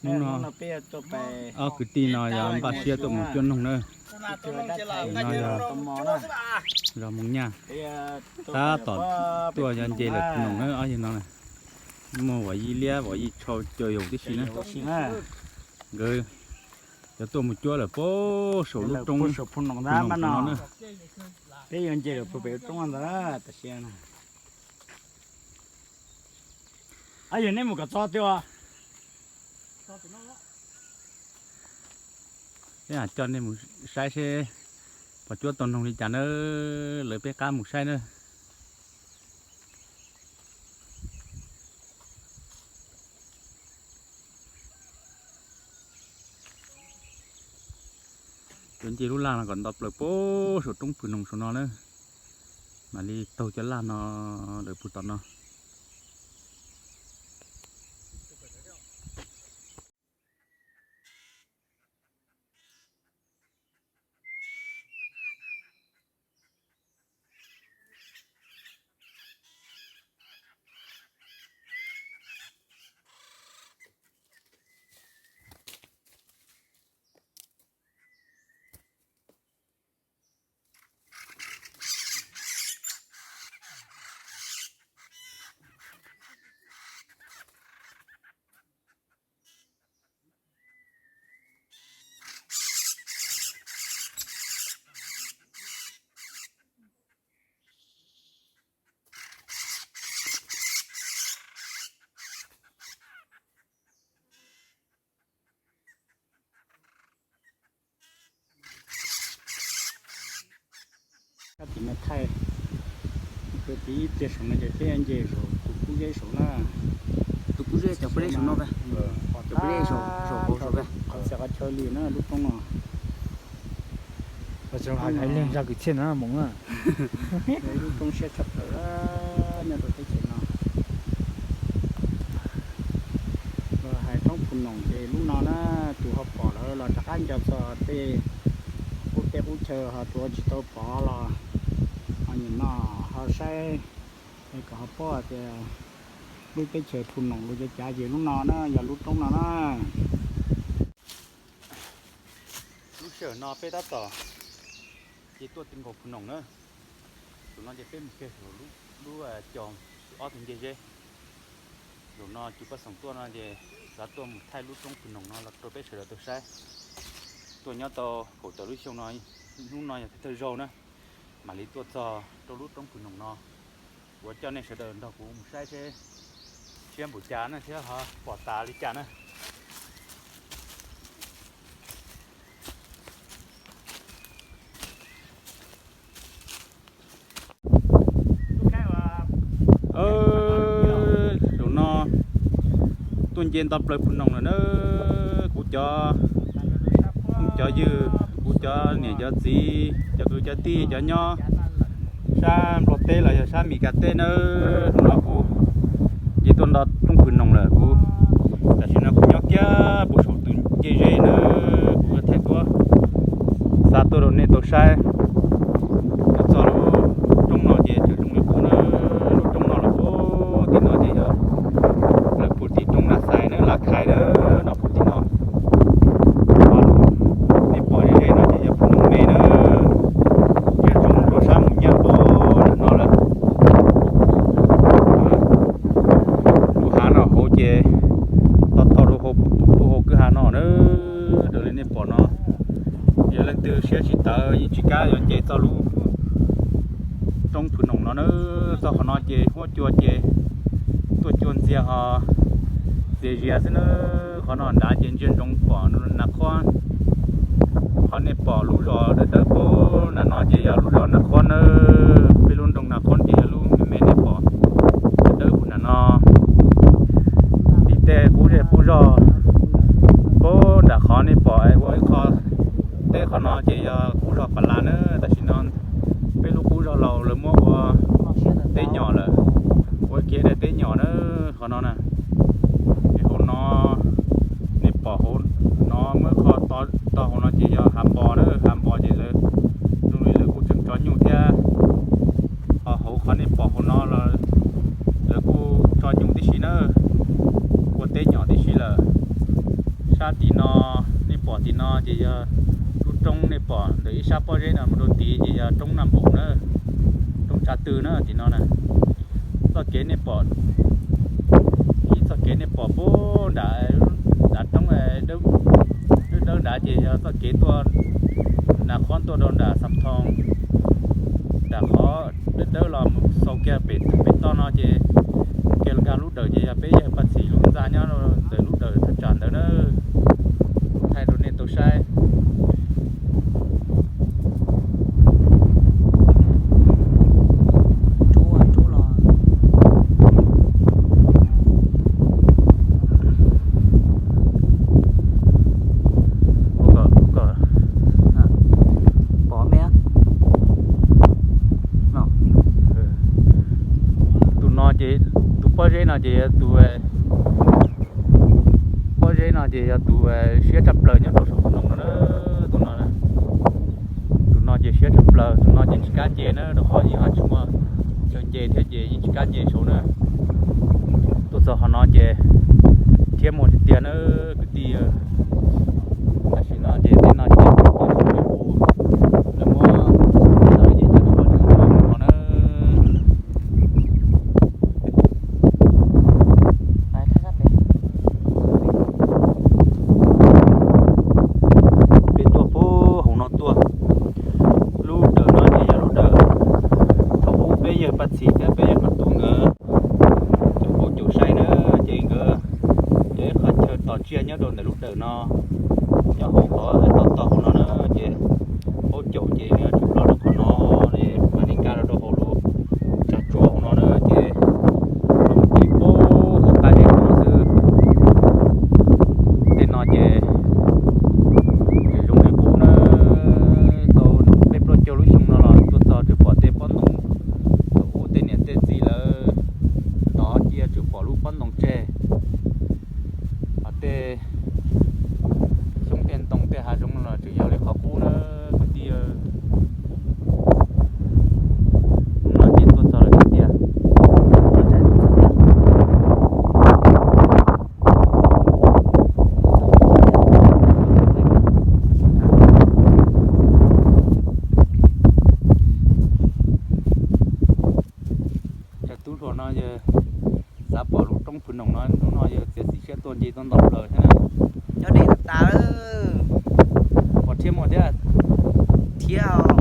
Hnub no ob kwv tij no yog npaj siab tuaj mus cuab noog na. No yog zos Moos Nyaj, tab tom tuaj yuav nce lawm phum noom na ob yawg no. Muaj Vam Yij Liab, Vam Yij Tshau, Cau Yaum tib si na. Nkawd yuav tuaj mus cuab lawm puag saum lub roob phum noom no na. Peb yuav nce lawm puag pem lub roob ntawd tam sim no. Yog nej mus kom txog twg? Peb coj nej mus saib seb pom cuab tau noog li cas na, lawv peb qab mus saib na. Yuav nce lub laj no kom nto plaws puag saum roob phum noom saum no na, mam li taug cov laj no lawm puag tom no. Tim no thaij, tim ib pliag saum no ces peb nce saum tus kub zeb saum na. Tus kub zeb cov pob zeb saum no, cov pob zeb saum, saum, qhov txhia qhov chaw li na lub roob no. Haiv neeg zaj kwv txhiaj no mus na. Lub roob siab tshaj plaws nyob rau teb chaws no. Los hais roob phum noom ces lub no na, tus ho pom lawm los rov qab nco txog tej qub teb qub chaw, ho tus tsis tau pom los ho nim no ho saib es kom ho paub tias lub teb chaws phum noom los yog cav ces lub no na, yog lub roob no na. Lub sij hawm no peb tab tom ces tuaj ti nkaus phum noom na. Tus no ces peb mus kiag saum lub co, ob tug ncej zeb. Zaum no cus paj xoom tuaj no ces xav tuaj mus thaij lub roob phum noom no los rau peb sawv daws tau saib. Tuaj nyob tau kaum tawm lub xyoo no, hnub no yog thawj zaug na, mam li tuaj txog rau lub roob phum noom no. Kuv coj nej sawv daws nrog kuv mus saib seb siab npaum cas na, thiab ho pom tas li cas na. Zaum no tuaj nce nto plaws phum noom lawm na. Kuv cov, kuv cov ywg, kuv cov niam cov txiv, cov kwv cov tij, cov nyob sab Nplog teb los yog sab Mes Kas teb na, zaum no kuv nce tuaj nto roob phum noom lawm. Kuv tam sim no kuv nyob kiag puag saum tus ncej zeb na, kuv thaij tuaj, xav tuaj rau nej tau saib. Tuaj txog lub roob no ces tseem zoo li qub na, lub roob no los puag tim no ces yog lawv puag tim roob Nas Xais na, Las Khais na, no puag tim no. Nej pom ze ze no ces yog phum noom me na, nyob zoo rau sab Moos Nyaj puag no lawm. Lub hav no hauv ces tau tau rau puag hauv kwj ha no na, raws li nej pom no. Yog leej twg siab tsis tawv yeej tsis kam yuav nce txog lub roob phum noom no na. Txog qhov no ces huab cua ces tuaj cua ntxiag ho txias zias xwb na. Qhov no nrad ces ntsia ntsoov pom Nas Khob. Qhov nej pom lub zos dawb dawb puag nram no ces yog lub zos Nas Khob na. Peb lub nroog Nas Khob ces yog lub me me nej pom dawb dawb puag nram no. Tim tej qub zej qub zog puag nram qhov nej pom ua ib qho teb qhov no ces yog qub zos Pas Las na. Tam sim no peb lub qub zos laus lawv muab ua teb nyom lawm, ua kiag daim teb nyom na qhov no na. Ces hauv no nej pom hauv no muaj ib qho to hauv no ces yog hav npos na, hav npos ces lawv zoo li lawv kuj tseem tso nyuj thiab. Ho hauv qhov nej pom hauv no los lawv kuj tso nyuj tib si na, ua teb nyom tib si lawm. sab tim no, nej pom tim no ces yog lub roob, nej pom ntawm ib sab pob zeb no mus rau tid ces yog roob Naj Npaum na, roob Tsav Twg na tim no na. Txoj kev nej pom, ib txoj kev nej pom puag nram, nram roob dawb dawb nrad ces yog txoj kev tuaj Nas Khob tuaj rau nram Xam Thoo, nram qhov dawb dawb los mus xaus kiag pem, pem toj no ces kiag nkag lub dawm ces yog peb yawg Paj Txhim lub ntxa nyob ntawm lub dawm thaj tsam ntawd na. Thaij rau nej tau saib. Tus no ces, tus pob zeb no ces yog tus, pob zeb no ces yog tus siab tshaj plaws nyob rau saum tus no na. Tus no, tus no ces siab tshaj plaws, tus no ces tsis kam nce na, rau qhov yeej ho tsis muaj chaw nce thiab ces yeej tsis kam nce saud na. Tuaj txog qhov no ces thiab mus tiag tiag na kwv tij. Tam sim no ces tej no ces lawv muab, lawv ces cov tshuaj no na. Peb tuaj puag hauv no tuaj. Lub dawm no ces yog lub dawm thaum ub peb yawg Paj Txhim thiab peb yawg Paj Tub nkawd caum aub caum saib na, ces nkawd cov ib qho chaw tos tsiaj nyob rau ntawm lub dawm no, nyob hauv qhov toj tog hauv no na, ces aub caum ces tsuas los rau qhov no, mam li nkag los rau hauv lub tsag tsuas hauv no na, ces los mus tib puag hauv qab zeb no xwb. Tej no ces tseem zoo li qub na, tau peb plaub caug lub xyoo no los tuaj txog tseem pom tej pob ntoo thaum ub tej niam tej txiv lawv ntov cia tseem pom lub pob ntoo tseg. Hos tej xyoob tej ntoo tej hav zoov no los tseem yog li qhov qub na kwv tij. Hnub no ces tuaj txog lawm tiag tiag. Cov tub hluas no yog xav pom lub roob Phwv Noom no, hnub no yog txiav txim siab tuaj nce tuaj nto plaws thiab na. Nyob deb tas tas lawm. Pom thiab muaj thiab. Thiab.